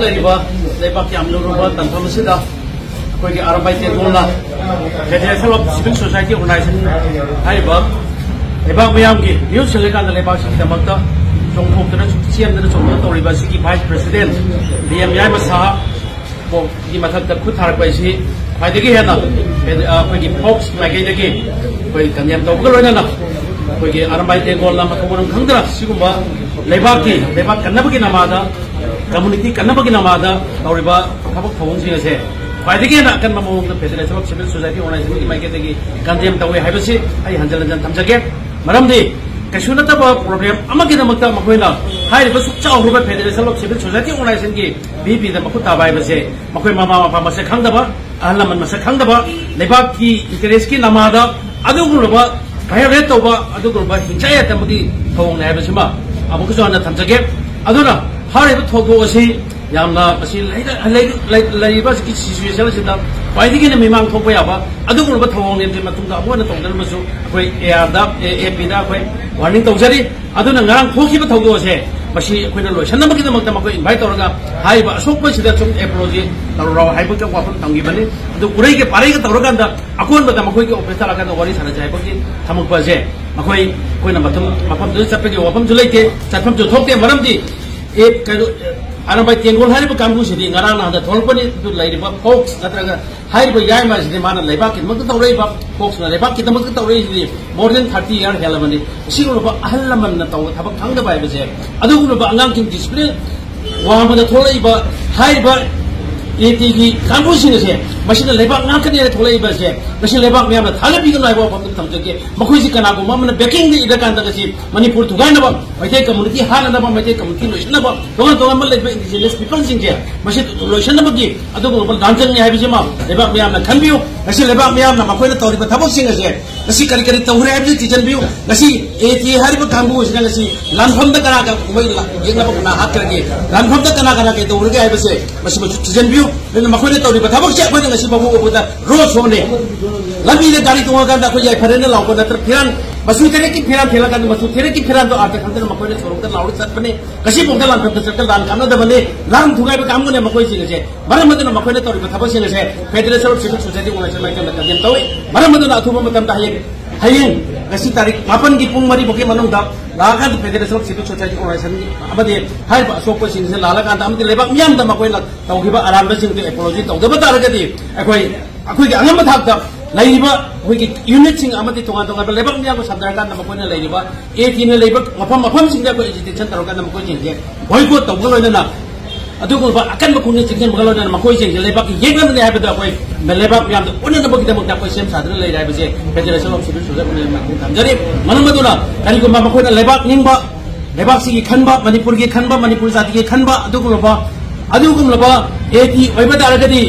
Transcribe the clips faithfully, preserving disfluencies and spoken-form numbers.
ꯂꯩꯔꯤꯕ ꯂꯩꯕꯥꯛꯀꯤ ꯌꯥꯝ ꯂꯨꯔꯕ ꯇꯥꯟꯐꯝ ꯑꯁꯤꯗ ꯑꯩꯈꯣꯏꯒꯤ Arambai ꯇꯦꯡꯒꯣꯜꯅ Federation of Civil Society Organization ꯍꯥꯏꯔꯤꯕ ꯂꯩꯕꯥꯛ ꯃꯤꯌꯥꯝꯒꯤ ꯃꯤꯍꯨꯠ ꯁꯤꯜꯂꯀꯥꯟꯗ ꯂꯩꯕꯥꯛꯁꯤꯒꯤꯗꯃꯛꯇ ꯆꯣꯡꯊꯣꯛꯇꯅ ꯆꯦꯟꯗꯅ ꯆꯣꯡꯗꯅ ꯇꯧꯔꯤꯕ ꯑꯁꯤꯒꯤ Vice President ꯕꯤ ꯑꯦꯝ ꯌꯥꯏꯃ ꯁꯍꯥ ꯒꯤ ꯃꯊꯛꯇ ꯈꯨꯠ ꯊꯥꯔꯛꯄ ꯍꯥꯏꯁꯤ ꯈ꯭ꯋꯥꯏꯗꯒꯤ ꯍꯦꯟꯅ ꯑꯩꯈꯣꯏꯒꯤ ꯐꯣꯛꯁ ꯃꯥꯏꯀꯩꯗꯒꯤ ꯑꯩꯈꯣꯏ ꯀꯟꯗꯦꯝ ꯇꯧꯕꯒ ꯂꯣꯏꯅꯅ ꯑꯩꯈꯣꯏꯒꯤ ꯑꯔꯥꯝꯕꯥꯏ ꯇꯦꯡꯒꯣꯜꯅ ꯃꯊꯣꯡ ꯃꯔꯝ ꯈꯪꯗꯅ ꯁꯤꯒꯨꯝꯕ ꯂꯩꯕꯥꯛꯀꯤ, ꯂꯩꯕꯥꯛ ꯀꯟꯅꯕꯒꯤ ꯅꯃꯥꯗ, ꯀꯝꯃꯨꯅꯤꯇꯤ ꯀꯟꯅꯕꯒꯤ ꯅꯃꯥꯗ ꯇꯧꯔꯤꯕ ꯊꯕꯛ ꯊꯧꯑꯣꯡꯁꯤꯡ ꯑꯁꯦ ꯈ꯭ꯋꯥꯏꯗꯒꯤ ꯍꯦꯟꯅ ꯑꯀꯟꯕ ꯃꯑꯣꯡꯗ Federation of Civil Society Organizationꯒꯤ ꯃꯥꯏꯀꯩꯗꯒꯤ ꯀꯟꯗꯦꯝ ꯇꯧꯏ ꯍꯥꯏꯕꯁꯤ ꯑꯩ ꯍꯟꯖꯤꯟ ꯍꯟꯖꯤꯟ ꯊꯝꯖꯒꯦ꯫ ꯃꯔꯝꯗꯤ ꯀꯩꯁꯨ ꯅꯠꯇꯕ ꯄ꯭ꯔꯣꯕ꯭ꯂꯦꯝ ꯑꯃꯒꯤꯗꯃꯛꯇ ꯃꯈꯣꯏꯅ ꯍꯥꯏꯔꯤꯕ ꯁꯨꯛ ꯆꯥꯎꯈ꯭ꯔꯕ Federation of Civil Society Organizationꯒꯤ ꯚꯤ ꯄꯤꯗ ꯃꯈꯨꯠ ꯊꯥꯕ ꯍꯥꯏꯕꯁꯦ ꯃꯈꯣꯏ ꯃꯃꯥ ꯃꯄꯥ ꯃꯁꯛ ꯈꯪꯗꯕ, ꯑꯍꯜ ꯂꯃꯟ ꯃꯁꯛ ꯈꯪꯗꯕ, ꯂꯩꯕꯥꯛꯀꯤ ꯏꯟꯇꯔꯦꯁꯀꯤ ꯅꯃꯥꯗ ꯑꯗꯨꯒꯨꯝꯂꯕ ꯚꯥꯏꯑꯣꯂꯦꯠ ꯇꯧꯕ, ꯑꯗꯨꯒꯨꯝꯂꯕ ꯍꯤꯡꯆꯥꯏ ꯌꯥꯏꯇꯝꯕꯒꯤ ꯊꯧꯑꯣꯡꯅꯤ ꯍꯥꯏꯕꯁꯤꯃ ꯑꯃꯨꯛꯀꯁꯨ ꯍꯟꯅ ꯊꯝꯖꯒꯦ꯫ ꯑꯗꯨꯅ ꯍꯥꯏꯔꯤꯕ ꯊꯧꯗꯣꯛ ꯑꯁꯤ ꯌꯥꯝꯅ ꯃꯁꯤ ꯂꯩꯔ-, ꯂꯩꯔ-, ꯂꯩ-, ꯂꯩꯔꯤꯕ ꯍꯧꯖꯤꯛꯀꯤ ꯁꯤꯆꯨꯋꯦꯁꯟ ꯑꯁꯤꯗ ꯈ꯭ꯋꯥꯏꯗꯒꯤ ꯍꯦꯟꯅ ꯃꯤꯃꯥꯡ ꯊꯣꯛꯄ ꯌꯥꯕ ꯑꯗꯨꯒꯨꯝꯂꯕ ꯊꯧꯑꯣꯡꯅꯤ꯫ ꯃꯇꯨꯡꯗ ꯑꯃꯨꯛ ꯍꯟꯅ ꯇꯧꯗꯅꯕꯁꯨ ꯑꯩꯈꯣꯏ ꯑꯦ ꯑꯥꯔꯗ, ꯑꯦ ꯑꯦ ꯄꯤꯗ ꯑꯩꯈꯣꯏ ꯋꯥꯔꯅꯤꯡ ꯇꯧꯖꯔꯤ꯫ ꯑꯗꯨꯅ ꯉꯔꯥꯡ ꯊꯣꯛꯈꯤꯕ ꯊꯧꯗꯣꯛ ꯑꯁꯦ ꯃꯁꯤ ꯑꯩꯈꯣꯏꯅ ꯂꯣꯏꯁꯤꯟꯅꯕꯒꯤꯗꯃꯛꯇ ꯃꯈꯣꯏ ꯏꯟꯚꯥꯏꯠ ꯇꯧꯔꯒ ꯍꯥꯏꯔꯤꯕ ꯑꯁꯣꯛꯄꯁꯤꯗ ꯁꯨꯝ ꯑꯦꯄꯣꯂꯣꯖꯤ ꯇꯧꯔꯣ ꯍꯥꯏꯕꯒꯤ ꯋꯥꯐꯝ ꯊꯝꯈꯤꯕꯅꯤ꯫ ꯑꯗꯨ ꯎꯔꯩꯒ ꯄꯥꯔꯩꯒ ꯇꯧꯔꯀꯥꯟꯗ ꯑꯀꯣꯟꯕꯗ ꯃꯈꯣꯏꯒꯤ ꯑꯣꯐꯤꯁꯇ ꯂꯥꯛꯀꯥꯟꯗ ꯋꯥꯔꯤ ꯁꯥꯟꯅꯁꯦ ꯍꯥꯏꯕꯒꯤ ꯊꯝꯃꯛꯄ ꯑꯁꯦ ꯃꯈꯣꯏ, ꯑꯩꯈꯣꯏꯅ ꯃꯐꯝ, ꯃꯐꯝꯗꯨꯗ ꯆꯠꯄꯒꯤ ꯋꯥꯐꯝꯁꯨ ꯂꯩꯇꯦ, ꯆꯠꯐꯝꯁꯨ ꯊꯣꯛꯇꯦ꯫ ꯃꯔꯝꯗꯤ ꯑꯦ, ꯀꯩꯅꯣ, ꯑꯔꯥꯝꯕꯥꯏ ꯇꯦꯡꯒꯣꯜ ꯍꯥꯏꯔꯤꯕ ꯀꯥꯡꯕꯨꯁꯤꯗꯤ ꯉꯔꯥꯡ ꯅꯍꯥꯟꯗ ꯊꯣꯛꯂꯛꯄꯅꯤ꯫ ꯑꯗꯨ ꯂꯩꯔꯤꯕ ꯐꯣꯛꯁ ꯅꯠꯇ꯭ꯔꯒ ꯍꯥꯏꯔꯤꯕ ꯌꯥꯏꯃ ꯑꯁꯤꯗꯤ ꯃꯥꯅ ꯂꯩꯕꯥꯛꯀꯤꯗꯃꯛꯇ ꯇꯧꯔꯛꯏꯕ, ꯐꯣꯛꯁꯅ ꯂꯩꯕꯥꯛꯀꯤꯗꯃꯛꯇ ꯇꯧꯔꯛꯏꯁꯤꯗꯤ more than thirty year ꯍꯦꯜꯂꯕꯅꯤ꯫ ꯑꯁꯤꯒꯨꯝꯂꯕ ꯑꯍꯜ ꯂꯃꯟꯅ ꯇꯧꯕ ꯊꯕꯛ ꯈꯪꯗꯕ ꯍꯥꯏꯕꯁꯦ, ꯑꯗꯨꯒꯨꯝꯂꯕ ꯑꯉꯥꯡꯁꯤꯡ ꯗꯤꯁꯤꯄ꯭ꯂꯤꯟ ꯋꯥꯡꯃꯗ ꯊꯣꯛꯂꯛꯏꯕ ꯍꯥꯏꯔꯤꯕ ꯑꯦ ꯇꯤꯒꯤ ꯀꯥꯡꯕꯨꯁꯤꯡ ꯑꯁꯦ, ꯃꯁꯤꯅ ꯂꯩꯕꯥꯛ ꯉꯥꯛꯀꯅꯤ ꯍꯥꯏꯅ ꯊꯣꯛꯂꯛꯏꯕ ꯑꯁꯦ, ꯉꯁꯤ ꯂꯩꯕꯥꯛ ꯃꯤꯌꯥꯝꯅ ꯊꯥꯖꯕꯤꯒꯅꯨ ꯍꯥꯏꯕ ꯋꯥꯐꯝꯗꯨ ꯊꯝꯖꯒꯦ꯫ ꯃꯈꯣꯏꯁꯤ ꯀꯅꯥꯒꯨꯝꯕ ꯑꯃꯅ ꯕꯦꯀꯤꯡꯗ ꯏꯔꯀꯥꯟꯗ ꯉꯁꯤ ꯃꯅꯤꯄꯨꯔ ꯊꯨꯒꯥꯏꯅꯕ, ꯃꯩꯇꯩ ꯀꯝꯃꯨꯅꯤꯇꯤ ꯍꯥꯠꯅꯅꯕ, ꯃꯩꯇꯩ ꯀꯝꯃꯨꯅꯤꯇꯤ ꯂꯣꯏꯁꯤꯟꯅꯕ, ꯇꯣꯉꯥꯟ ꯇꯣꯉꯥꯟꯕ ꯂꯩꯕ ꯏꯟꯗꯤꯖꯤꯅꯁ ꯄꯤꯄꯜꯁꯤꯡꯁꯦ ꯃꯁꯤ ꯂꯣꯏꯁꯤꯟꯅꯕꯒꯤ ꯑꯗꯨꯒꯨꯝꯂꯕ ꯂꯥꯟꯖꯪꯅꯤ ꯍꯥꯏꯕꯁꯤꯃ ꯂꯩꯕꯥꯛ ꯃꯤꯌꯥꯝꯅ ꯈꯟꯕꯤꯌꯨ꯫ ꯉꯁꯤ ꯂꯩꯕꯥꯛ ꯃꯤꯌꯥꯝꯅ ꯃꯈꯣꯏꯅ ꯇꯧꯔꯤꯕ ꯊꯕꯛꯁꯤꯡ ꯑꯁꯦ ꯉꯁꯤ ꯀꯔꯤ ꯀꯔꯤ ꯇꯧꯈ꯭ꯔꯦ ꯍꯥꯏꯕꯁꯤ ꯊꯤꯖꯤꯟꯕꯤꯌꯨ꯫ ꯉꯁꯤ ꯑꯦ ꯇꯤ ꯍꯥꯏꯔꯤꯕ ꯀꯥꯡꯕꯨ ꯑꯁꯤꯅ ꯉꯁꯤ ꯂꯥꯟꯐꯝꯗ ꯀꯅꯥ ꯀ-, ꯃꯣꯏ ꯂꯥ-, ꯌꯦꯛꯅꯕ ꯀꯅꯥ ꯍꯥꯠꯈ꯭ꯔꯒꯦ, ꯂꯥꯟꯐꯝꯗ ꯀꯅꯥ ꯀꯅꯥ ꯀꯩ ꯇꯧꯈ꯭ꯔꯒꯦ ꯍꯥꯏꯕꯁꯦ ꯃꯁꯤꯃꯁꯨ ꯊꯤꯖꯤꯟꯕꯤꯌꯨ꯫ ꯑꯗꯨꯅ ꯃꯈꯣꯏꯅ ꯇꯧꯔꯤꯕ ꯊꯕꯛꯁꯦ ꯑꯩꯈꯣꯏꯅ ꯉꯁꯤ ꯐꯥꯎꯕ ꯎꯕꯗ ꯔꯣ ꯁꯣꯅꯦ꯫ ꯂꯝꯕꯤꯗ ꯒꯥꯔꯤ ꯇꯣꯡꯉꯀꯥꯟꯗ ꯑꯩꯈꯣꯏ ꯌꯥꯏꯐꯔꯦꯅ ꯂꯥꯎꯕ ꯅꯠꯇ꯭ꯔ ꯐꯤꯔꯥꯟ ꯃꯆꯨ ꯇꯔꯦꯠꯀꯤ ꯐꯤꯔꯥꯟ ꯊꯦꯠꯂꯀꯥꯟꯗ ꯃꯆꯨ ꯇꯔꯦꯠꯀꯤ ꯐꯤꯔꯥꯟꯗꯣ ꯑꯥꯔꯊ ꯈꯪꯗꯅ ꯃꯈꯣꯏꯅ ꯁꯣꯔꯣꯛꯇ ꯂꯥꯎꯔ ꯆꯠꯄꯅꯤ꯫ ꯉꯁꯤꯐꯥꯎꯗ ꯂꯥꯟꯐꯝꯗ ꯆꯠꯄ ꯂꯥꯟ ꯀꯥꯞꯅꯗꯕꯅꯤ꯫ ꯂꯥꯟ ꯊꯨꯒꯥꯏꯕ ꯀꯥꯡꯕꯨꯅꯦ ꯃꯈꯣꯏꯁꯤꯡ ꯑꯁꯦ꯫ ꯃꯔꯝ ꯑꯗꯨꯅ ꯃꯈꯣꯏꯅ ꯇꯧꯔꯤꯕ ꯊꯕꯛꯁꯤꯡ ꯑꯁꯦ Federation of Civil Society Organization ꯃꯥꯏꯀꯩꯅ condemn ꯇꯧꯏ꯫ ꯃꯔꯝ ꯑꯗꯨꯅ ꯑꯊꯨꯕ ꯃꯇꯝꯗ ꯍꯌꯦꯡ, ꯍꯌꯦꯡ ꯉꯁꯤ ꯇꯥꯔꯤꯛ ꯃꯥꯄꯟꯒꯤ ꯄꯨꯡ ꯃꯔꯤ ꯐꯥꯎꯒꯤ ꯃꯅꯨꯡꯗ ꯂꯥꯛꯑꯀꯥꯟꯗ Federation of Civil Society Organization ꯑꯃꯗꯤ ꯍꯥꯏꯔꯤꯕ ꯑꯁꯣꯛꯄꯁꯤꯡꯁꯦ ꯂꯥꯜꯂꯀꯥꯟꯗ ꯑꯃꯗꯤ ꯂꯩꯕꯥꯛ ꯃꯤꯌꯥꯝꯗ ꯃꯈꯣꯏꯅ ꯇꯧꯈꯤꯕ ꯑꯔꯥꯟꯕꯁꯤꯡꯗꯨ apology ꯇꯧꯗꯕ ꯇꯥꯔꯒꯗꯤ ꯑꯩꯈꯣꯏ, ꯑꯩꯈꯣꯏꯒꯤ ꯑꯉꯝꯕ ꯊꯥꯛꯇ ꯂꯩꯔꯤꯕ ꯑꯩꯈꯣꯏꯒꯤ unitꯁꯤꯡ ꯑꯃꯗꯤ ꯇꯣꯉꯥꯟ ꯇꯣꯉꯥꯟꯕ ꯂꯩꯕꯥꯛ ꯃꯤꯌꯥꯝꯒ ꯁꯝꯅꯔꯀꯥꯟꯗ ꯃꯈꯣꯏꯅ ꯂꯩꯔꯤꯕ ATꯅ ꯂꯩꯕ ꯃꯐꯝ ꯃꯐꯝꯁꯤꯡꯗ ꯑꯩꯈꯣꯏ agitation ꯇꯧꯔꯀꯥꯟꯗ ꯃꯈꯣꯏꯁꯤꯡꯁꯦ boycott ꯇꯧꯕꯒ ꯂꯣꯏꯅꯅ ꯑꯗꯨꯒꯨꯝꯕ ꯑꯀꯟꯕ ꯈꯣꯡꯖꯪ ꯆꯦꯛꯁꯤꯟꯕꯒ ꯂꯣꯏꯅꯅ ꯃꯈꯣꯏꯁꯤꯡꯁꯦ ꯂꯩꯕꯥꯛꯀꯤ ꯌꯦꯛꯅꯕꯅꯤ ꯍꯥꯏꯕꯗ ꯑꯩꯈꯣꯏ ꯂꯩꯕꯥꯛ ꯃꯤꯌꯥꯝꯗ ꯎꯠꯅꯅꯕꯒꯤꯗꯃꯛꯇ ꯑꯩꯈꯣꯏ ꯁꯦꯝ ꯁꯥꯗꯨꯅ ꯂꯩꯔꯦ ꯍꯥꯏꯕꯁꯦ Federation of Civil Society ꯃꯥꯏꯀꯩꯗꯒꯤ ꯊꯝꯖꯔꯤ꯫ ꯃꯔꯝ ꯑꯗꯨꯅ ꯀꯔꯤꯒꯨꯝꯕ ꯃꯈꯣꯏꯅ ꯂꯩꯕꯥꯛ ꯅꯤꯡꯕ, ꯂꯩꯕꯥꯛꯁꯤꯒꯤ ꯈꯟꯕ, ꯃꯅꯤꯄꯨꯔꯒꯤ ꯈꯟꯕ, ꯃꯅꯤꯄꯨꯔ ꯖꯥꯇꯤꯒꯤ ꯈꯟꯕ ꯑꯗꯨꯒꯨꯝꯂꯕ, ꯑꯗꯨꯒꯨꯝꯂꯕ AT ꯑꯣꯏꯕ ꯇꯥꯔꯒꯗꯤ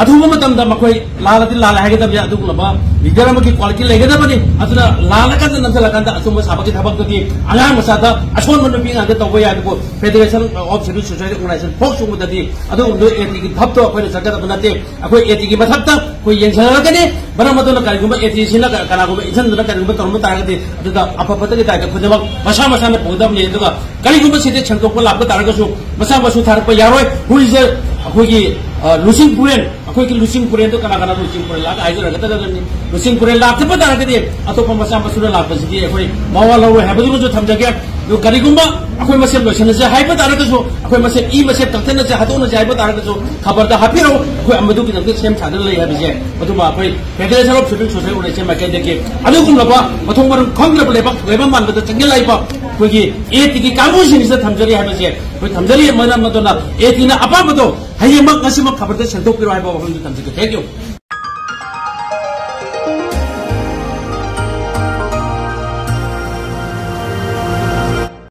ꯑꯊꯨꯕ ꯃꯇꯝꯗ ꯃꯈꯣꯏ ꯂꯥꯜꯂꯗꯤ ꯂꯥꯜꯂꯦ ꯍꯥꯏꯒꯗꯕꯅꯤ꯫ ꯑꯗꯨꯒꯨꯝꯂꯕ leader ꯑꯃꯒꯤ quality ꯂꯩꯒꯗꯕꯅꯤ꯫ ꯑꯗꯨꯅ ꯂꯥꯜꯂꯀꯥꯟꯗ ꯅꯝꯁꯤꯜꯂꯀꯥꯟꯗ ꯑꯆꯨꯝꯕ ꯁꯥꯕꯒꯤ ꯊꯕꯛꯇꯨꯗꯤ ꯑꯉꯥꯡ ꯃꯆꯥꯗ, ꯑꯁꯣꯟꯕ ꯅꯨꯄꯤ ꯑꯉꯥꯡꯗ ꯇꯧꯕ ꯌꯥꯏ꯫ ꯑꯗꯨꯕꯨ Federation of Civil Society Organization ꯐꯣꯛ ꯆꯨꯡꯕꯗꯗꯤ ꯑꯗꯨꯒꯨꯝꯕꯗꯨ ATꯒꯤ ꯙꯞꯇꯣ ꯑꯩꯈꯣꯏꯅ ꯆꯠꯀꯗꯕ ꯅꯠꯇꯦ꯫ ꯑꯩꯈꯣꯏ ATꯒꯤ ꯃꯊꯛꯇ ꯑꯩꯈꯣꯏ ꯌꯦꯡꯁꯤꯜꯂꯛꯀꯅꯤ꯫ ꯃꯔꯝ ꯑꯗꯨꯅ ꯀꯔꯤꯒꯨꯝꯕ ATꯁꯤꯅ ꯀ-, ꯀꯅꯥꯒꯨꯝꯕ ꯏꯟꯁꯤꯟꯗꯨꯅ ꯀꯔꯤꯒꯨꯝꯕ ꯇꯧꯔꯝꯕ ꯇꯥꯔꯒꯗꯤ ꯑꯗꯨꯗ ꯑꯐꯕꯇꯒꯤ ꯗꯥꯏꯇ ꯈꯨꯗꯤꯡꯃꯛ ꯃꯁꯥ ꯃꯁꯥꯅ ꯄꯨꯒꯗꯕꯅꯤ꯫ ꯑꯗꯨꯒ ꯀꯔꯤꯒꯨꯝꯕ ꯁꯤꯗ ꯁꯦꯡꯗꯣꯛꯄ ꯂꯥꯛꯄ ꯇꯥꯔꯒꯁꯨ ꯃꯆꯥ ꯃꯁꯨ ꯊꯥꯔꯛꯄ ꯌꯥꯔꯣꯏ꯫ ꯍꯨꯏꯁꯦ ꯑꯩꯈꯣꯏꯒꯤ, ꯑ, ꯂꯨꯆꯤꯡ ꯄꯨꯔꯦꯟ, ꯑꯩꯈꯣꯏꯒꯤ ꯂꯨꯆꯤꯡ ꯄꯨꯔꯦꯟꯗꯣ ꯀꯅꯥ ꯀꯅꯥ ꯂꯨꯆꯤꯡ ꯄꯨꯔꯦꯟ ꯂꯥꯛ ꯍꯥꯏꯖꯔꯒꯗꯕꯅꯤ꯫ ꯂꯨꯆꯤꯡ ꯄꯨꯔꯦꯟ ꯂꯥꯛꯇꯕ ꯇꯥꯔꯒꯗꯤ ꯑꯇꯣꯞꯄ ꯃꯆꯥ ꯃꯁꯨꯅ ꯂꯥꯛꯄꯁꯤꯗꯤ ꯑꯩꯈꯣꯏ ꯃꯋꯥ ꯂꯧꯔꯣꯏ ꯍꯥꯏꯕꯗꯨꯃꯁꯨ ꯊꯝꯖꯒꯦ꯫ ꯑꯗꯨ ꯀꯔꯤꯒꯨꯝꯕ ꯑꯩꯈꯣꯏ ꯃꯁꯦꯟ ꯂꯣꯏꯁꯤꯟꯅꯁꯦ ꯍꯥꯏꯕ ꯇꯥꯔꯒꯁꯨ, ꯑꯩꯈꯣꯏ ꯃꯁꯦꯟ ꯏ ꯃꯁꯦꯟ ꯀꯛꯊꯠꯅꯁꯦ, ꯍꯥꯠꯇꯣꯛꯅꯁꯦ ꯍꯥꯏꯕ ꯇꯥꯔꯒꯁꯨ ꯈꯕꯔꯗ ꯍꯥꯞꯄꯤꯔꯛꯎ꯫ ꯑꯩꯈꯣꯏ ꯃꯗꯨꯒꯤꯗꯃꯛꯇ ꯁꯦꯝ ꯁꯥꯗꯨꯅ ꯂꯩ ꯍꯥꯏꯕꯁꯦ ꯃꯗꯨꯃ ꯑꯩꯈꯣꯏ Federation of Civil Society Organization ꯃꯥꯏꯀꯩꯗꯒꯤ ꯑꯗꯨꯒꯨꯝꯂꯕ ꯃꯊꯣꯡ ꯃꯔꯝ ꯈꯪꯗ꯭ꯔꯕ ꯂꯩꯕꯥꯛ ꯊꯨꯒꯥꯏꯕ ꯃꯥꯟꯕꯗ ꯆꯪꯁꯤꯜꯂꯛꯏꯕ ꯑꯩꯈꯣꯏꯒꯤ ATꯒꯤ ꯀꯥꯡꯕꯨꯁꯤꯡꯁꯤꯗ ꯊꯝꯖꯔꯤ ꯍꯥꯏꯕꯁꯦ ꯑꯩꯈꯣꯏ ꯊꯝꯖꯔꯤ꯫ ꯃꯔꯝ ꯑꯗꯨꯅ ATꯅ ꯑꯄꯥꯝꯕꯗꯣ ꯍꯌꯦꯡꯃꯛ ꯉꯁꯤꯃꯛ ꯈꯕꯔꯗ ꯁꯦꯡꯗꯣꯛꯄꯤꯔꯣ ꯍꯥꯏꯕ ꯋꯥꯐꯝꯗꯨ ꯊꯝꯖꯒꯦ꯫ Thank you꯫